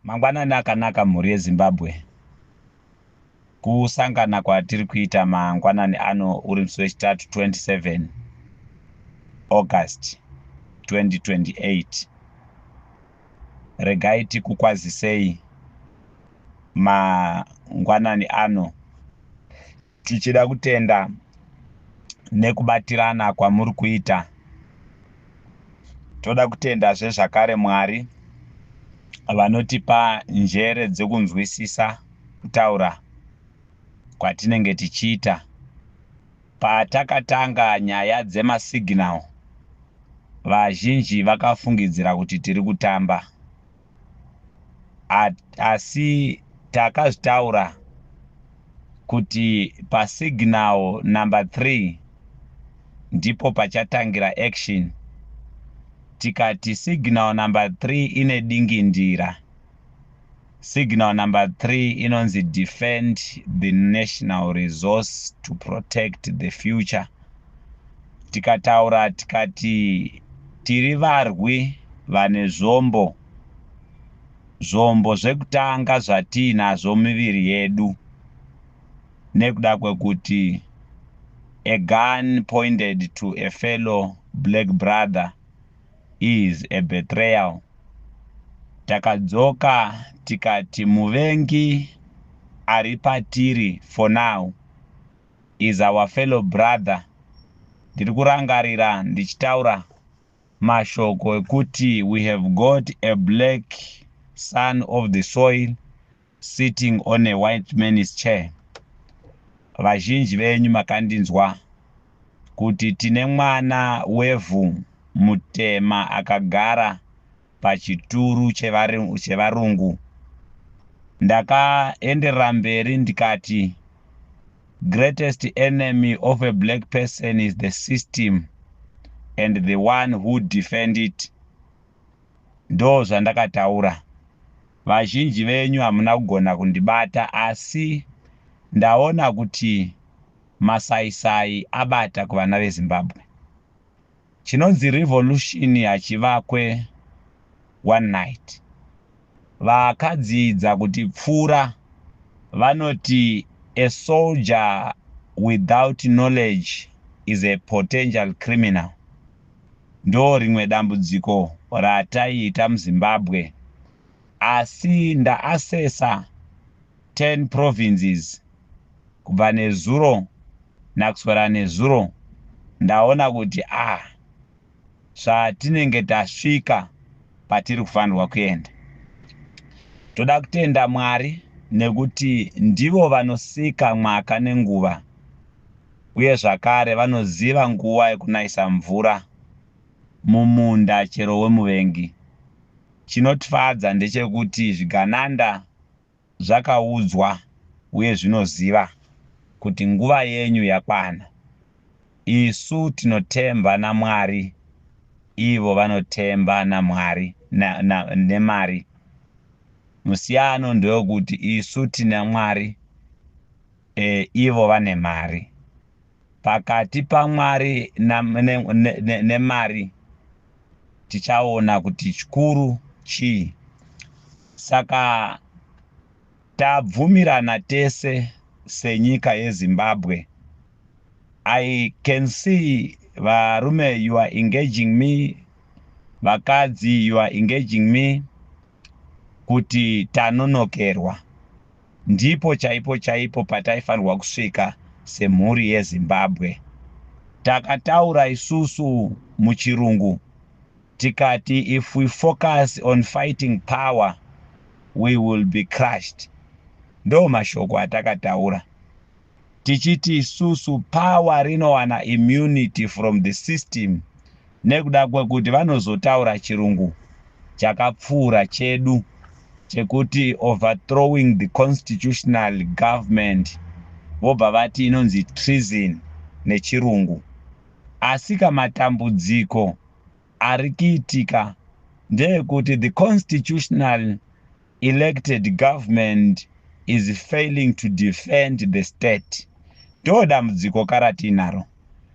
Mangwanani akanaka, mhuri yeZimbabwe. Kusangana kwatiri kuita mangwanani ano uri musi wechitatu 27 August 2028. Regai tikukwazisei mangwanani ano tichida kutenda nekubatirana kwamuri kuita. Toda kutendazve zvakare Mwari vanotipa njere dzekunzwisisa kutaura kwatinenge tichiita. Patakatanga nyaya dzemasignal, vazhinji vakafungidzira kuti tiri kutamba, asi takazvitaura kuti pasignal number 3 ndipo pachatangira action. Tikati signal number 3 ine dingindira. Signal number 3 inonzi "Defend the national resource to protect the future." Tikataura tikati tiri varwi vane zvombo, zvombo zvekutanga zvatiinazvo miviri yedu, nekuda kwekuti a gun pointed to a fellow black brother is a betrayal. Takadzoka tikati muvengi ari patiri for now is our fellow brother. Ndiri kurangarira ndichitaura mashoko ekuti we have got a black son of the soil sitting on a white man's chair. Vazhinji venyu makandinzwa kuti tine mwana wevhu mutema akagara pachituru chevarungu. Ndakaenderera mberi ndikati greatest enemy of a black person is the system and the one who defend it. Ndo zvandakataura. Vazhinji venyu hamuna kugona kundibata, asi ndaona kuti masaisai abata kuvana veZimbabwe. Chinonzi revolution hachivakwe one night. Vakadzidza kuti pfura vanoti a soldier without knowledge is a potential criminal. Ndo rimwe dambudziko rataiita muZimbabwe. Asi ndaassessa 10 provinces kubva nezuro nakuswera nezuro, ndaona kuti zvatinenge tasvika patiri kufanirwa kuenda. Toda kutenda Mwari nekuti ndivo vanosika mwaka nenguva, uye zvakare vanoziva nguva yekunayisa mvura mumunda chero wemuvengi. Chinotifadza ndechekuti zvigananda zvakaudzwa uye zvinoziva kuti nguva yenyu yakwana. Isu tinotemba naMwari, ivo vanotemba naMwari nemari. Musiyano ndewekuti isu tina Mwari, ivo vane mari. Pakati paMwari nemari tichaona kuti chikuru chii. Saka tabvumirana tese senyika yeZimbabwe. I can see varume, you are engaging me, vakadzi, you are engaging me kuti tanonokerwa. Ndipo chaipo chaipo pataifanirwa kusvika semhuri yeZimbabwe. Takataura isusu muchirungu tikati if we focus on fighting power, we will be crushed. Ndo mashoko atakataura tichiti isusu power rinowana immunity from the system, nekuda kwekuti vanozotaura chirungu chakapfuura chedu chekuti overthrowing the constitutional government, vobva vati inonzi treason nechirungu. Asi kamatambudziko ari kuitika ndeyekuti the constitutional elected government is failing to defend the state. Ndo dambudziko karatinaro,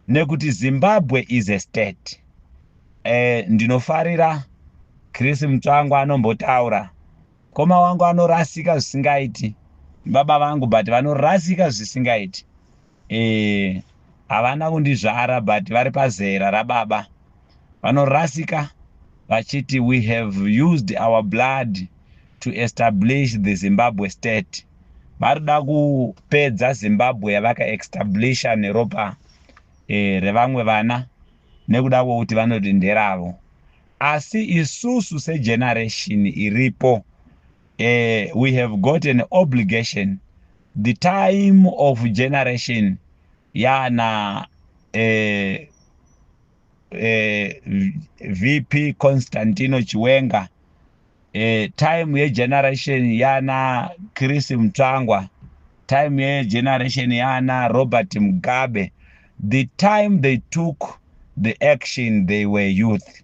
nekuti Zimbabwe is a state. Ndinofarira Chris Mutsvangwa anombotaura. Mukoma wangu anorasika zvisingaiti, baba vangu, but vanorasika zvisingaiti. Havana kundizvara, but vari pazera rababa. Vanorasika vachiti we have used our blood to establish the Zimbabwe state. Vari kuda kupedza Zimbabwe yavakaestablisha neropa revamwe vana, nekuda kwokuti vanoti nderavo. Asi isusu segeneration iripo, we have got an obligation. The time of generation yana VP Constantino Chiwenga, time yegeneration yana Chris Mutsvangwa, time yegeneration yana Robert Mugabe, the time they took the action, they were youth.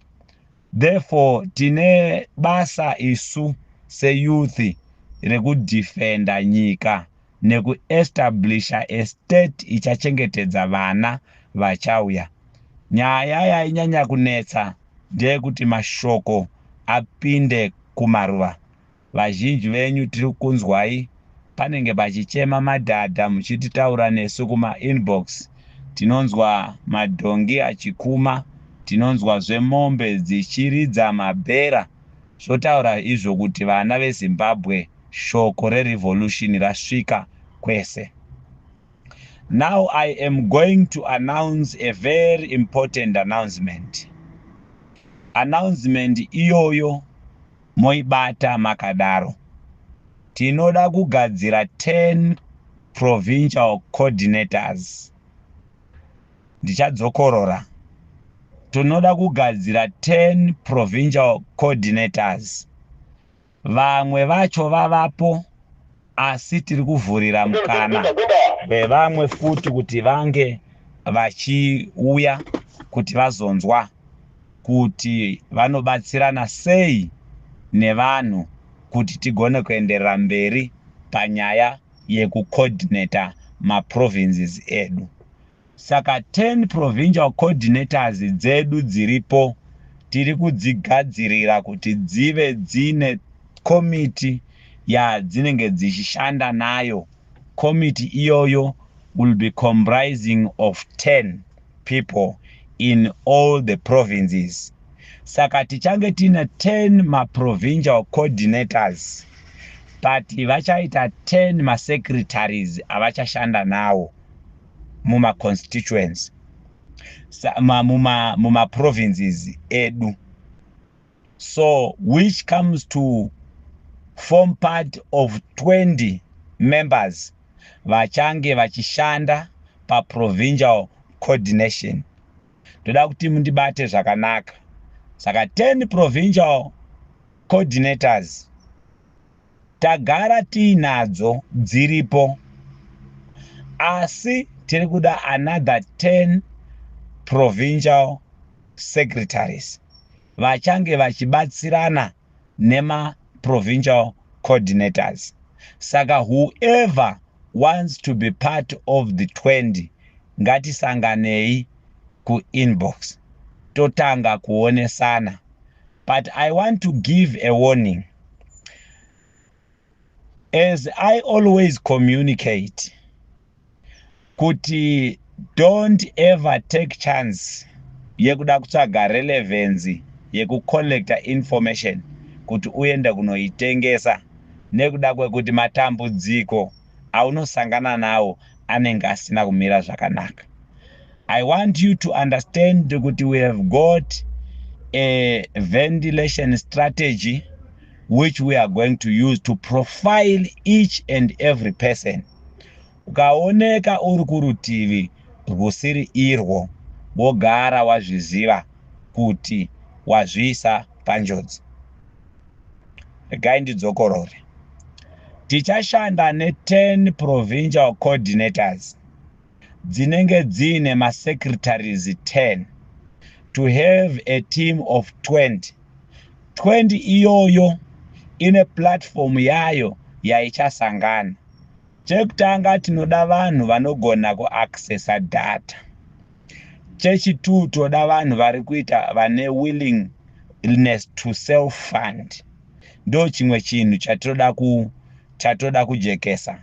Therefore tine basa isu seyouth rekudhifenda nyika nekuestablisha a state ichachengetedza vana vachauya. Nyaya yainyanya kunetsa ndeyekuti mashoko apinde kumaruva. Vazhinji venyu tiri kunzwai panenge pachichema madhadha muchititaura nesu kumainbox. Tinonzwa madhongi achikuma, tinonzwazve mombe dzichiridza mabhera. Zvotaura izvo kuti vana veZimbabwe, shoko rerevolution rasvika kwese. Now I am going to announce a very important announcement. Announcement iyoyo moibata makadaro. Tinoda kugadzira 10 provincial coordinators. Ndichadzokorora: tinoda kugadzira 10 provincial coordinators. Vamwe vacho vavapo, asi tiri kuvhurira mukana wevamwe futi kuti vange vachiuya kuti vazonzwa kuti vanobatsirana sei nevanhu kuti tigone kuenderera mberi panyaya yekucoordinata maprovinces edu. Saka 10 provincial coordinators dzedu dziripo, tiri kudzigadzirira kuti dzive dzine komiti yadzinenge dzichishanda nayo. Komiti iyoyo will be comprising of 10 people in all the provinces. Saka tichange tine 10 maprovincial coordinators, but vachaita 10 masecretaries avachashanda nawo mumaconstituency, mumaprovinces edu, so which comes to form part of 20 members vachange vachishanda paprovincial coordination. Ndoda kuti mundibate zvakanaka. Saka 10 provincial coordinators tagara tiinadzo, dziripo, asi tiri kuda another 10 provincial secretaries vachange vachibatsirana nemaprovincial coordinators. Saka whoever wants to be part of the 20, ngatisanganei kuinbox, totanga kuonesana. But I want to give a warning. As I always communicate kuti don't ever take chance yekuda kutsvaga relevance yekucollecta information kuti uende kunoitengesa, nekuda kwekuti matambudziko aunosangana nawo anenge asina kumira zvakanaka. I want you to understand kuti we have got a ventilation strategy which we are going to use to profile each and every person. Ukaoneka uri kurutivi rwusiri irwo, wogara wazviziva kuti wazviisa panjodzi. Regai ndidzokorore: tichashanda ne10 provincial coordinators dzinenge dziine masecretaries 10 to have a team of 20. 20 iyoyo ine platform yayo yaichasangana. Chekutanga, tinoda vanhu vanogona kuaccessa data. Chechi2, toda vanhu vari kuita vane willingness to self fund. Ndo chimwe chinhu chatinoda ku chatoda kujekesa.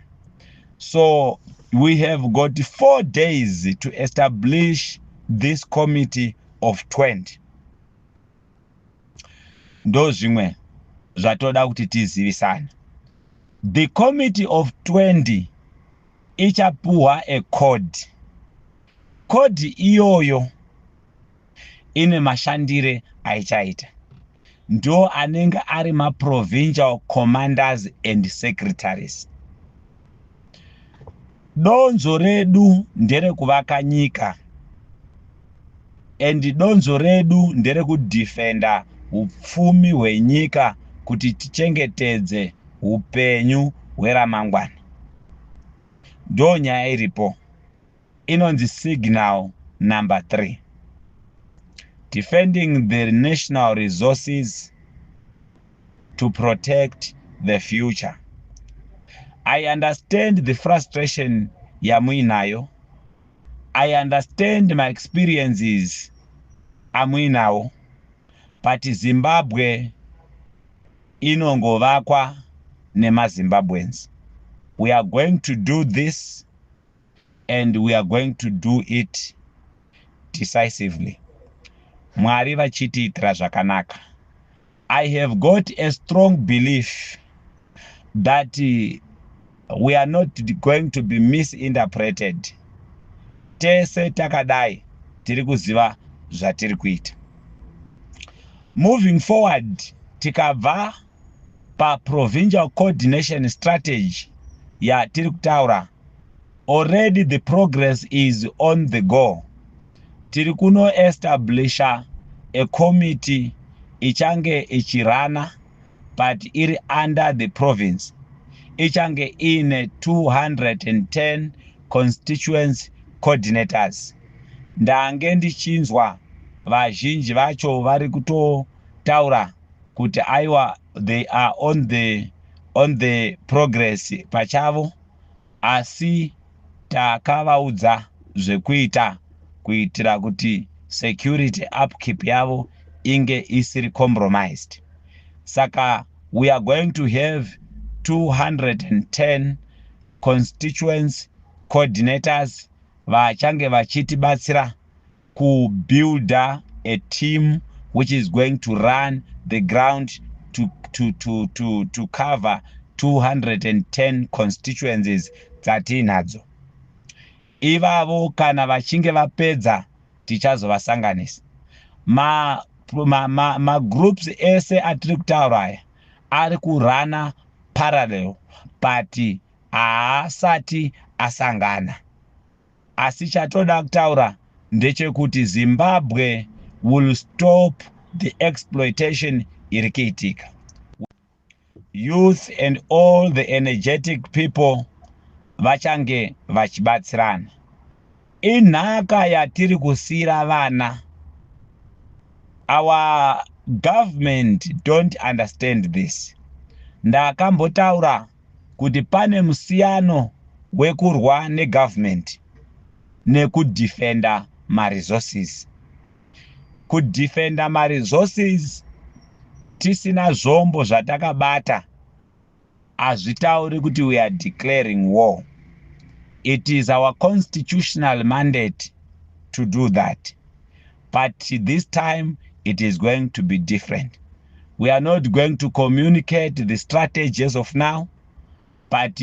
So we have got 4 days to establish this committee of 20. Ndo zvimwe zvatoda kuti tizivisane. The committee of 20 ichapuhwa a code. Code iyoyo ine mashandire aichaita. Ndo anenge ari maprovincial commanders and secretaries. Donzo redu nderekuvaka nyika and donzo redu nderekudhifenda upfumi hwenyika kuti tichengetedze upenyu hweramangwana. Ndo nyaya iripo inonzi signal number 3, defending the national resources to protect the future. I understand the frustration yamuinayo. I understand my experiences amuinawo, but Zimbabwe inongovakwa nemaZimbabweans. We are going to do this and we are going to do it decisively, Mwari vachitiitira zvakanaka. I have got a strong belief that we are not going to be misinterpreted. Tese takadai tiri kuziva zvatiri kuita. Moving forward, tikabva paprovincial coordination strategy yatiri kutaura, already the progress is on the go. Tiri kunoestablisha a committee ichange ichirana, but iri under the province. Ichange iine 210 constituency coordinators. Ndange ndichinzwa vazhinji vacho vari kutotaura kuti aiwa, they are on the progress pachavo, asi takavaudza zvekuita kuitira kuti security upkeep yavo inge isiri compromised. Saka we are going to have 210 constituency coordinators vachange vachitibatsira kubuilda a team which is going to run the ground to cover 210 constituencies dzatiinadzo. Ivavo kana vachinge vapedza, tichazovasanganisa. Magroups ma ese atiri kutaura aya ari kurana parallel, but haasati asangana. Asi chatoda kutaura ndechekuti Zimbabwe will stop the exploitation iri kuitika. Youth and all the energetic people vachange vachibatsirana. Inhaka yatiri kusiyira vana. Our government don't understand this. Ndakambotaura kuti pane musiyano wekurwa negovernment nekudhifenda maresources. Kudhifenda maresources tisina zvombo zvatakabata hazvitauri kuti we are declaring war. It is our constitutional mandate to do that, but this time it is going to be different. We are not going to communicate the strategy as of now, but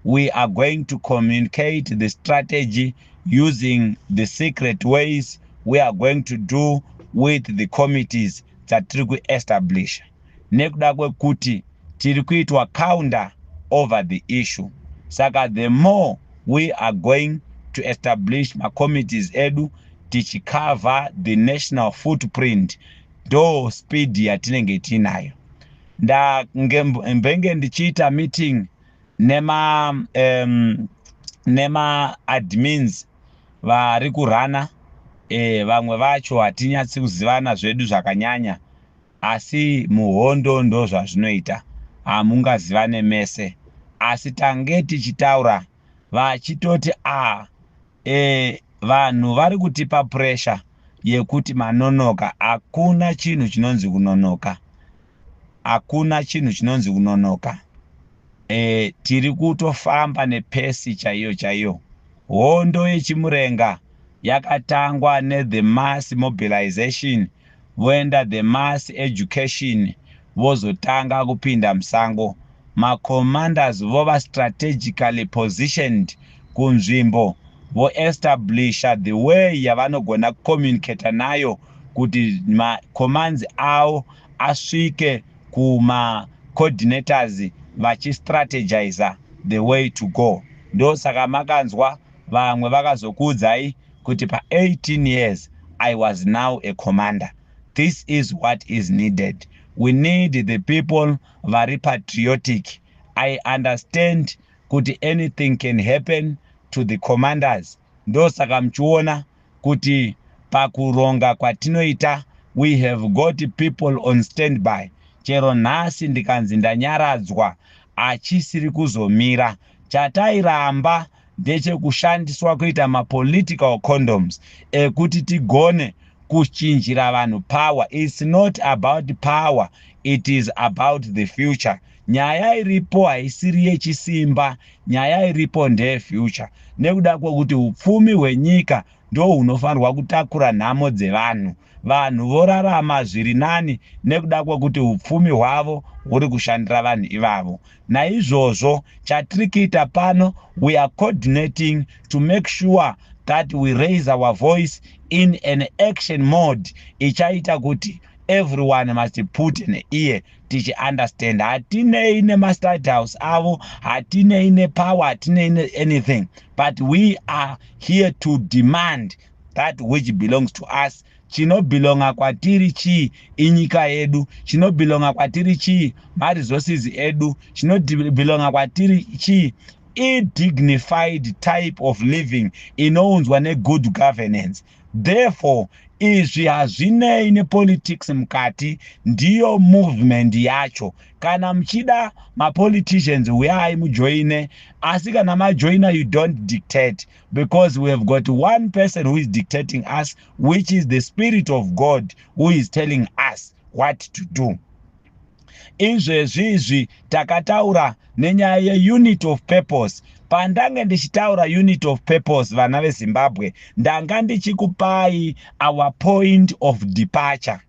we are going to communicate the strategy using the secret ways we are going to do with the committees dzatiri kuestablisha, nekuda kwekuti tiri kuitwa counter over the issue. Saka the more we are going to establish macommittees edu tichicover the national footprint, ndo speed yatinenge tiinayo. Ndambenge ndichiita meeting nemaadmins vari kurana. Vamwe vacho hatinyatsi kuzivana zvedu zvakanyanya, asi muhondo ndo zvazvinoita, hamungazivane mese. Asi tange tichitaura vachitoti a vanhu vari kutipa pressure yekuti manonoka. Hakuna chinhu chinonzi kunonoka. Hakuna chinhu chinonzi kunonoka. Tiri kutofamba nepace chaiyo chaiyo. Hondo yeChimurenga yakatangwa nethe mass mobilization, voenda the mass education, vozotanga kupinda musango. Macommanders vova strategically positioned kunzvimbo, voestablisha the way yavanogona kucommunicata nayo kuti macommands avo asvike kumacoordinators, vachistrategiza the way to go. Ndosaka makanzwa vamwe vakazokuudzai kuti pa18 years I was now a commander. This is what is needed. We need the people vari patriotic. I understand kuti anything can happen to the commanders. Ndosaka muchiona kuti pakuronga kwatinoita, we have got people on standby. Chero nhasi ndikanzi ndanyaradzwa, achisiri kuzomira. Chatairamba ndechekushandiswa kuita mapolitical condoms ekuti tigone kuchinjira vanhu power. It's not about power, it is about the future. Nyaya iripo haisiri yechisimba, nyaya iripo ndeyefuture, nekuda kwekuti upfumi hwenyika ndo hunofanirwa kutakura nhamo dzevanhu. Vanhu vorarama zviri nani nekuda kwekuti upfumi hwavo huri kushandira vanhu ivavo. Naizvozvo chatiri kuita pano, we are coordinating to make sure that we raise our voice in an action mode ichaita kuti everyone must put an ear tichiunderstand. Hatinei nemastate house avo, hatinei nepower, hatinei neanything, but we are here to demand that which belongs to us. Chinobelonga kwatiri chii? Inyika yedu. Chinobelonga kwatiri chii? Maresources edu. Chinobelonga kwatiri chii? Idignified type of living inounzwa negood governance. Therefore izvi hazvinei nepolitics mukati, ndiyo movement yacho. Kana muchida mapoliticians, uyai mujoine, asi kana majoina, you don't dictate, because we have got one person who is dictating us, which is the Spirit of God, who is telling us what to do. Izvezvi izvi takataura nenyaya yeunit of purpose. Pandange ndichitaura unit of purpose, vana veZimbabwe, ndanga ndichikupai our point of departure.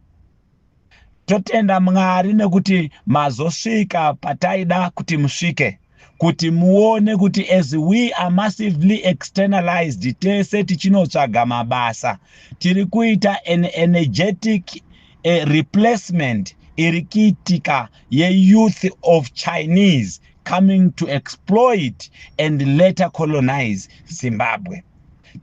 Totenda Mwari nekuti mazosvika pataida kuti musvike, kuti muone kuti as we are massively externalized, tese tichinotsvaga mabasa, tiri kuita an energetic replacement iri kuitika yeyouth of Chinese coming to exploit and later colonize Zimbabwe.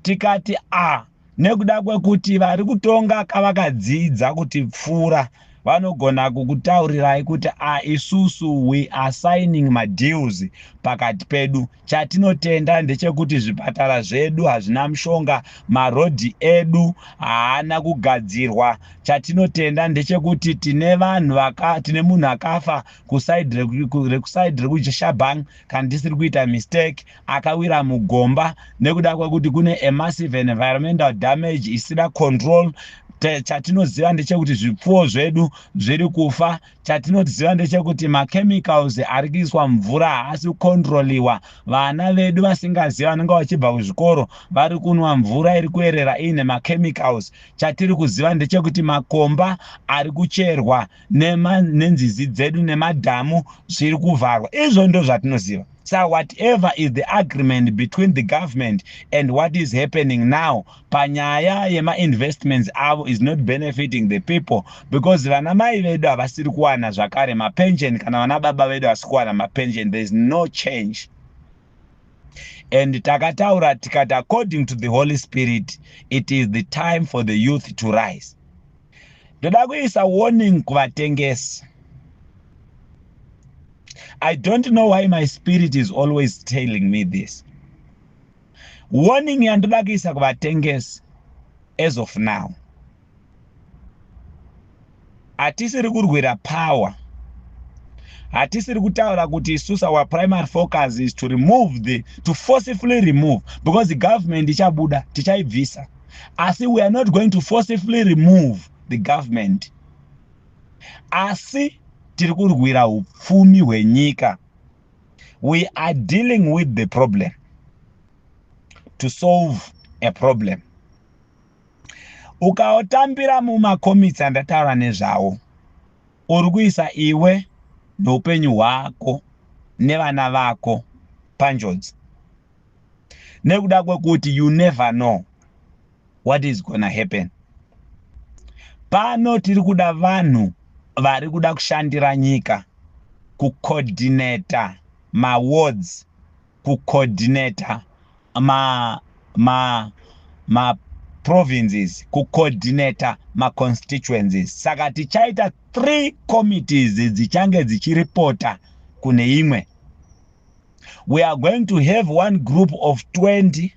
Tikati a nekuda kwekuti vari kutonga kavakadzidza kuti pfuura, vanogona kukutaurirai kuti a isusu we are signing madeals pakati pedu. Chatinotenda ndechekuti zvipatara zvedu hazvina mushonga, marodhi edu haana kugadzirwa. Chatinotenda ndechekuti tine vanhu, tine munhu akafa rekusaidhi rekuShabang, kana ndisiri kuita mistake, akawira mugomba nekuda kwekuti kune a massive environmental damage isina control. Chatinoziva ndechekuti zvipfuwo zvedu zviri kufa. Chatinoziva ndechekuti machemicals ari kuiswa mvura haasi kucontroliwa. Vana vedu vasingazivi vanenge vachibva kuzvikoro vari kunwa mvura iri kuerera iine machemicals. Chatiri kuziva ndechekuti makomba ari kucherwa nenzizi dzedu nemadhamu zviri kuvharwa. Izvo ndo zvatinoziva. So whatever is the agreement between the government and what is happening now panyaya yemainvestments avo is not benefiting the people, because vana mai vedu havasiri kuwana zvakare mapension, kana vana baba vedu havasi kuwana mapension. There is no change. And takataura tikati, according to the Holy Spirit, it is the time for the youth to rise. Ndoda kuisa warning kuvatengesi. I don't know why my spirit is always telling me this. Warning yandoda kuisa kuvatengesi as of now, hatisiri kurwira power, hatisiri kutaura kuti isusu our primary focus is to remove the to forcefully remove, because the government ichabuda, tichaibvisa, asi we are not going to forcefully remove the government. Asi Tiri kurwira upfumi hwenyika. We are dealing with the problem to solve a problem. Ukaotambira mumakomitsi andataura nezvawo, uri kuisa iwe neupenyu hwako nevana vako panjodzi, nekuda kwekuti you never know what is gonna happen. Pano tiri kuda vanhu vari kuda kushandira nyika, kucoordinata mawards, kucoordinata maprovinces, kucoordinata maconstituencies. Saka tichaita three committees dzichange dzichiripota kune imwe. We are going to have one group of 20,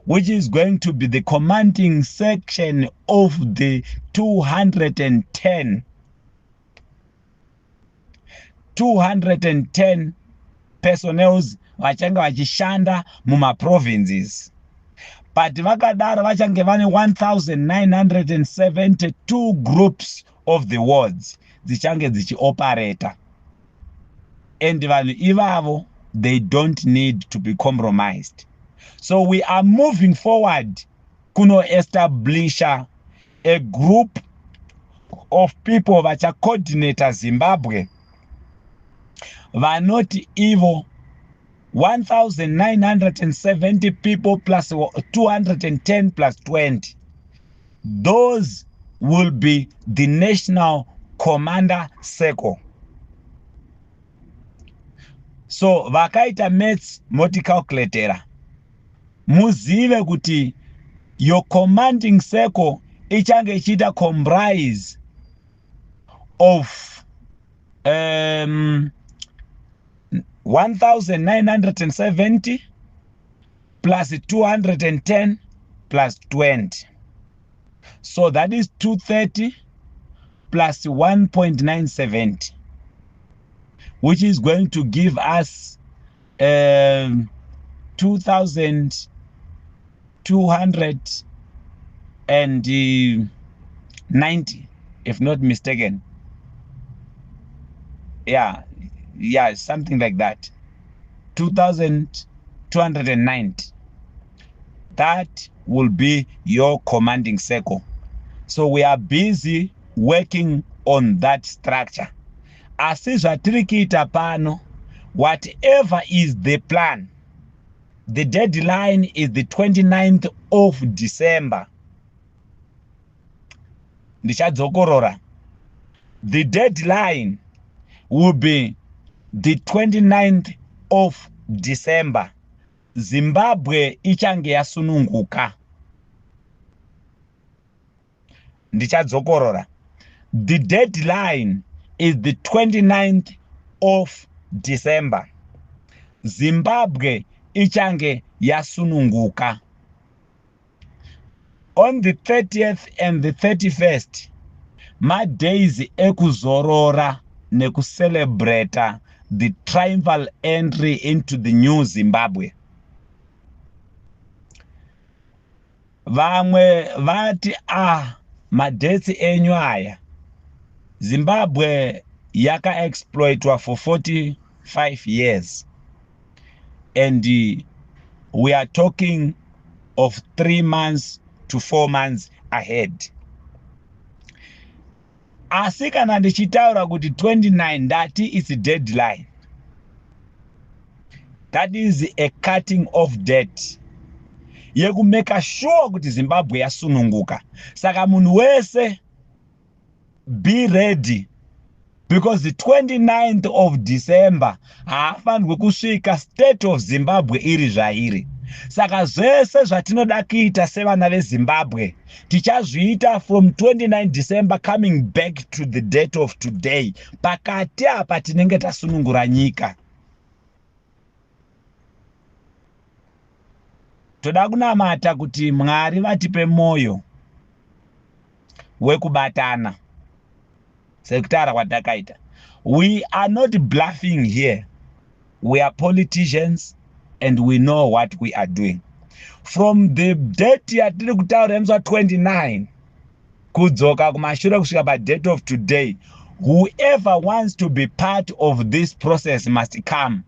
which is going to be the commanding section of the 210 personnels vachange vachishanda mumaprovinces. But vakadaro vachange vane 1972 groups of the wards dzichange dzichioperata, and vanhu ivavo, they don't need to be compromised. So we are moving forward kunoestablisha a group of people vachacoordinata Zimbabwe, vanoti ivo 1970 people plus 210 plus 20. Those will be the national commander circle. So vakaita maths, moticalculatera, muzive kuti your commanding circle ichange ichiita comprise of 1970 plus 210 plus 20. So that is 230 plus 1.970, which is going to give us 2290, if not mistaken. Yeah, something like that. 2290. That will be your commanding circle. So we are busy working on that structure. Asi zvatiri kuita pano, whatever is the plan, the deadline is the 29th of December. Ndichadzokorora, the deadline will be the 29th of December. Zimbabwe ichange yasununguka. Ndichadzokorora, the deadline is the 29th of December. Zimbabwe ichange yasununguka. On the 30th and the 31st, madays ekuzorora nekucelebrata the triumphal entry into the new Zimbabwe. Vamwe vati, "Ah, madates enyu aya, Zimbabwe yakaexploitwa for 45 years and we are talking of 3 months to 4 months ahead." Asi kana ndichitaura kuti 29, ndati it's deadline. That is a cutting off date yekumeka sure kuti Zimbabwe yasununguka. Saka munhu wese, be ready, because the 29th of December haafanirwi kusvika state of Zimbabwe iri zvairi. Saka zvese zvatinoda kuita sevana veZimbabwe tichazviita from 29 December coming back to the date of today. Pakati apa tinenge tasunungura nyika. Toda kunamata kuti Mwari vatipe mwoyo wekubatana sekutaura kwatakaita. We are not bluffing here. We are politicians and we know what we are doing. From the date yatiri kutaura yemusi wa29 kudzoka kumashure kusvika padate of today, Whoever wants to be part of this process must come.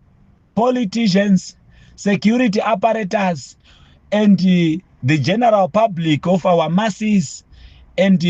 Politicians, security apparatus, and the general public of our masses, and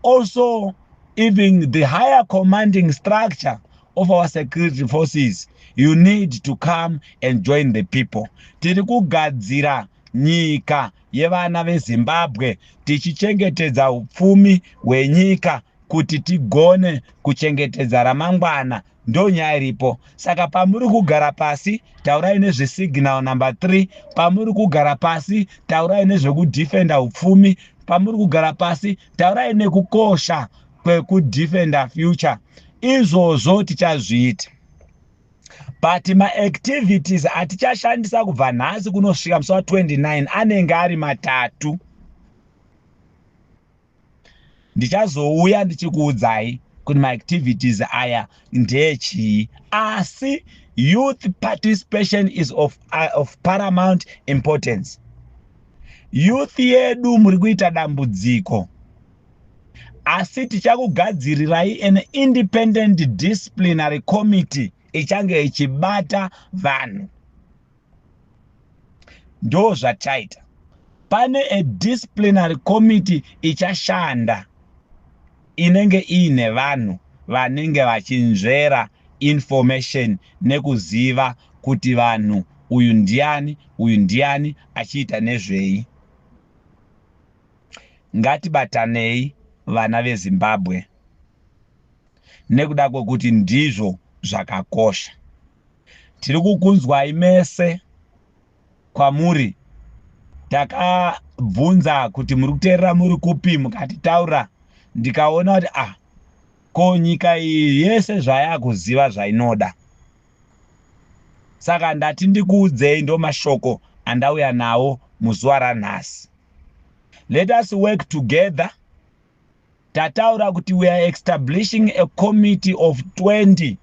also even the higher commanding structure of our security forces, you need to come and join the people. Tiri kugadzira nyika yevana veZimbabwe, tichichengetedza upfumi hwenyika kuti tigone kuchengetedza ramangwana. Ndo nyaya iripo. Saka pamuri kugara pasi, taurai nezvesignal number 3. Pamuri kugara pasi, taurai nezvekudhifenda upfumi. Pamuri kugara pasi, taurai nekukosha kwekudhifenda future. Izvozvo tichazviita, but maactivities atichashandisa kubva nhasi kunosvika musi wa29 anenge ari matatu. Ndichazouya ndichikuudzai kuti maactivities aya ndechii, asi youth participation is of paramount importance. Youth yedu, muri kuita dambudziko, asi tichakugadzirirai an independent disciplinary committee ichange ichibata vanhu. Ndo zvatichaita. Pane a disciplinary committee ichashanda, inenge iine vanhu vanenge vachinzvera information nekuziva kuti vanhu, uyu ndiani, uyu ndiani, achiita nezvei. Ngatibatanei, vana veZimbabwe, nekuda kwekuti ndizvo zvakakosha. Tiri kukunzwai mese kwamuri. Takabvunza kuti muri kuteerera muri kupi, mukatitaura. Ndikaona kuti, ah, ko nyika iyi yese zvayakuziva zvainoda. Saka ndati ndikuudzei, ndo mashoko andauya nawo muzuva ranhasi. Let us work together. Tataura kuti we are establishing a committee of 20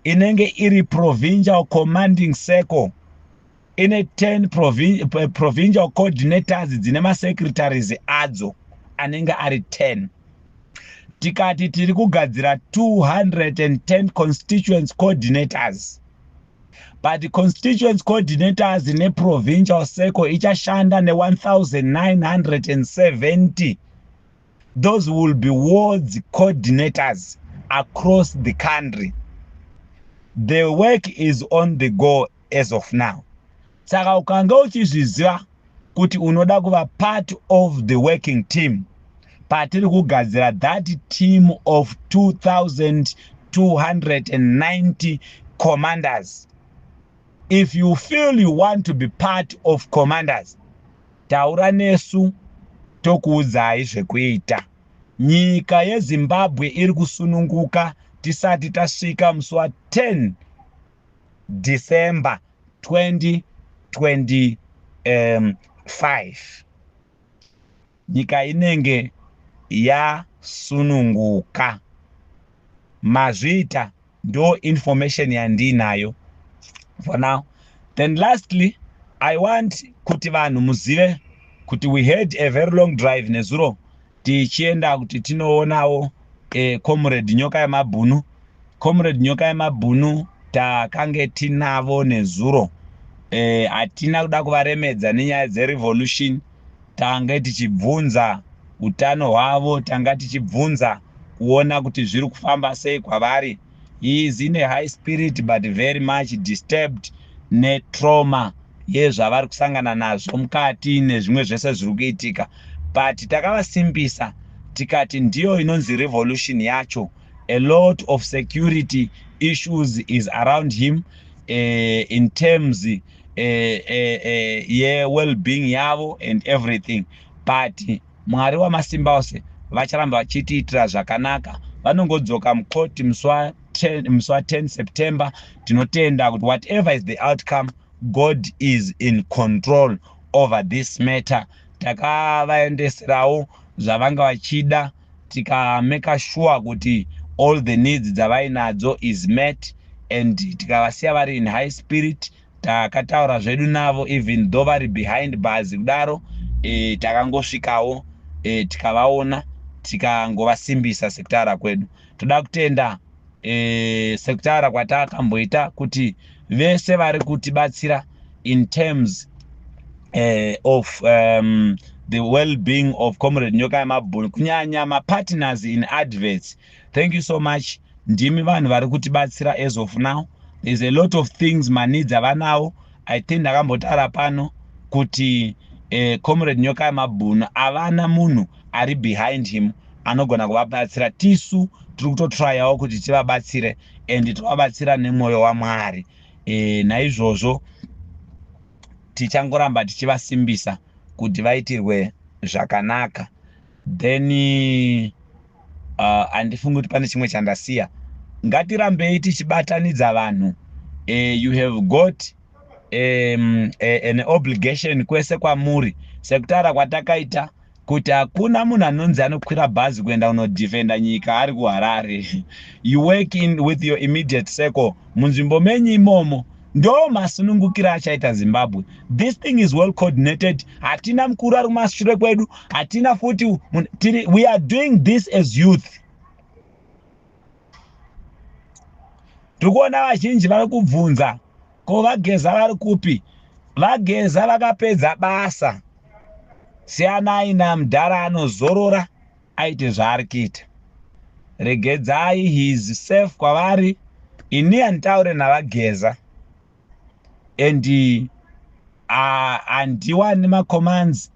inenge iri provincial commanding circle, ine 10 provincial coordinators dzine masecretaries adzo anenge ari 10. Tikati tiri kugadzira 210 constituents coordinators, but constituents coordinators neprovincial circle ichashanda ne1970. Those will be wards coordinators across the country. The work is on the go as of now. Saka ukanga uchizviziva kuti unoda kuva part of the working team patiri kugadzira that team of 2290 commanders, if you feel you want to be part of commanders, taura nesu, tokuudzai zvekuita. Nyika yeZimbabwe iri kusununguka tisati tasvika musi wa10 December 2025. Nyika inenge yasununguka. Mazviita. Ndo information yandinayo for now. Then lastly, I want kuti vanhu muzive kuti we had a very long drive nezuro tichienda kuti tinoonawo Comrade Nyoka Yemabhunu. Comrade Nyoka Yemabhunu takange tinavo nezuro. Hatina kuda kuvaremedza nenyaya dzerevolution. Tange tichibvunza utano hwavo, tanga tichibvunza kuona kuti zviri kufamba sei kwavari. He is in a high spirit but very much disturbed netrauma yezvavari kusangana nazvo mukati nezvimwe zvese zviri kuitika, but takavasimbisa tikati ndiyo inonzi revolution yacho. A lot of security issues is around him in terms ye-well-being yavo and everything, but Mwari wamasimba ose vacharamba vachitiitira zvakanaka. Vanongodzoka mukoti musi wa10 September. Tinotenda kuti whatever is the outcome, God is in control over this matter. Takavaendeserawo zvavanga vachida, tikamake sure kuti all the needs dzavainadzo is met, and tikavasiya vari in high spirit. Takataura zvedu navo even though vari behind bars kudaro. Takangosvikawo, tikavaona, tikangovasimbisa sekutaura kwedu. Toda kutenda sekutaura kwatakamboita kuti vese vari kutibatsira in terms of the well-being of Comrade Nyoka Yemabhunu, kunyanya mapartners in adverts, thank you so much. Ndimi vanhu vari kutibatsira. As of now, there's a lot of things, maneeds avanawo. I think ndakambotaura pano kuti Comrade Nyoka Yemabhunu havana munhu ari behind him anogona kuvabatsira. Tisu tiri kutotryawo kuti tivabatsire and tovabatsira nemwoyo waMwari. Naizvozvo tichangoramba tichivasimbisa kuti vaitirwe zvakanaka. Then handifungi kuti pane chimwe chandasiya. Ngatirambei tichibatanidza vanhu. You have got an obligation kwese kwamuri, sekutaura kwatakaita kuti hakuna munhu anonzi anokwira bhazi kuenda kunodefenda nyika ari kuHarare. You work in with your immediate circle munzvimbo menyu imomo. Ndo masunungukiro achaita Zimbabwe. This thing is well coordinated. Hatina mukuru ari kumashure kwedu, hatina futi. We are doing this as youth. Tiri kuona vazhinji vari kubvunza, "Ko vaGeza vari kupi?" VaGeza vakapedza basa. Siyanai namudhara, anozorora aite zvaari kuita. Regedzai, he is safe kwavari. Ini handitaure navaGeza and handiwani macommands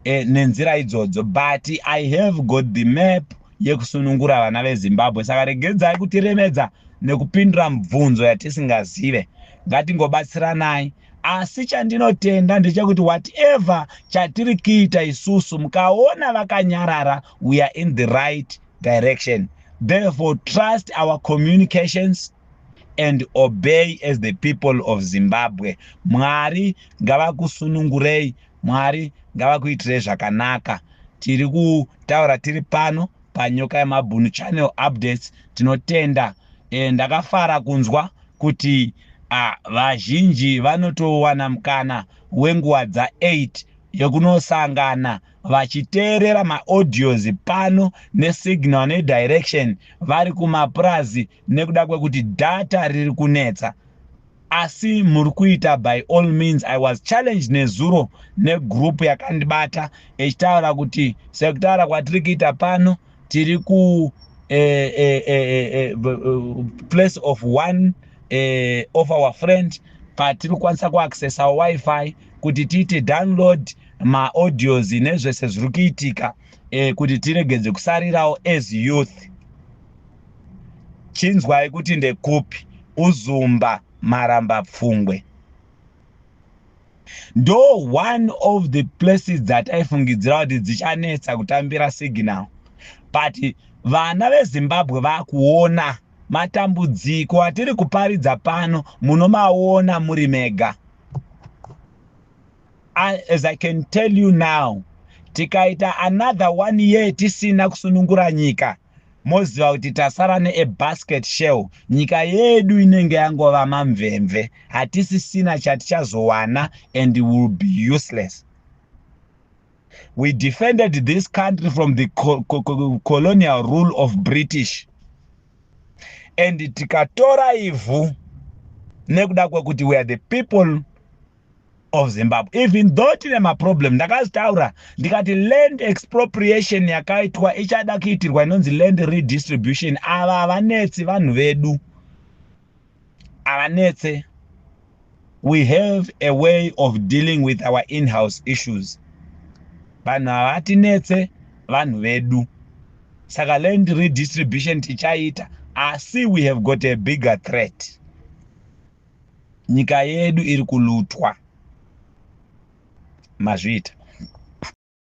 nenzira idzodzo, but I have got the map yekusunungura vana veZimbabwe. Saka regedzai kutiremedza nekupindura mubvunzo yatisingazive. Ngatingobatsiranai. Asi chandinotenda ndechekuti whatever chatiri kuita isusu, mukaona vakanyarara, we are in the right direction. Therefore, trust our communications and obey as the people of Zimbabwe. Mwari ngavakusunungurei, Mwari ngavakuitirei zvakanaka. Tiri kutaura tiri pano paNyoka Yemabhunu channel updates. Tinotenda. Ndakafara kunzwa kuti vazhinji vanotowana mukana wenguva dza8 yekunosangana vachiteerera maaudios pano nesignal nedirection vari kumapurazi nekuda kwekuti data riri kunetsa, asi muri kuita by all means. I was challenged nezuro negroup yakandibata ichitaura kuti sekutaura kwatiri kuita pano, tiri ku place of one of our friend patiri kukwanisa kuaccessa WiFi kuti tiite download maaudios nezvese zviri kuitika, kuti tiregedze kusarirawo as youth. Chinzwai kuti ndekupi. Uzumba Maramba Pfungwe ndo one of the places dzataifungidzira kuti dzichanetsa kutambira signal, but vana veZimbabwe vakuona matambudziko atiri kuparidza pano. Munomaona muri mega. As I can tell you now, tikaita another one year tisina kusunungura nyika, moziva kuti tasara neabasket shell. Nyika yedu inenge yangova mamvemve, hatisisina chatichazowana and will be useless. We defended this country from the colonial rule of British and tikatora ivhu nekuda kwekuti we are the people of Zimbabwe, even though tine maproblem. Ndakazitaura ndikati land expropriation yakaitwa ichada kuitirwa inonzi land redistribution. Ava havanetsi vanhu vedu, havanetse. We have a way of dealing with our in-house issues. Vanhu havatinetse, vanhu vedu. Saka land redistribution tichaita, asi we have got a bigger threat. Nyika yedu iri kulutwa. Mazviita.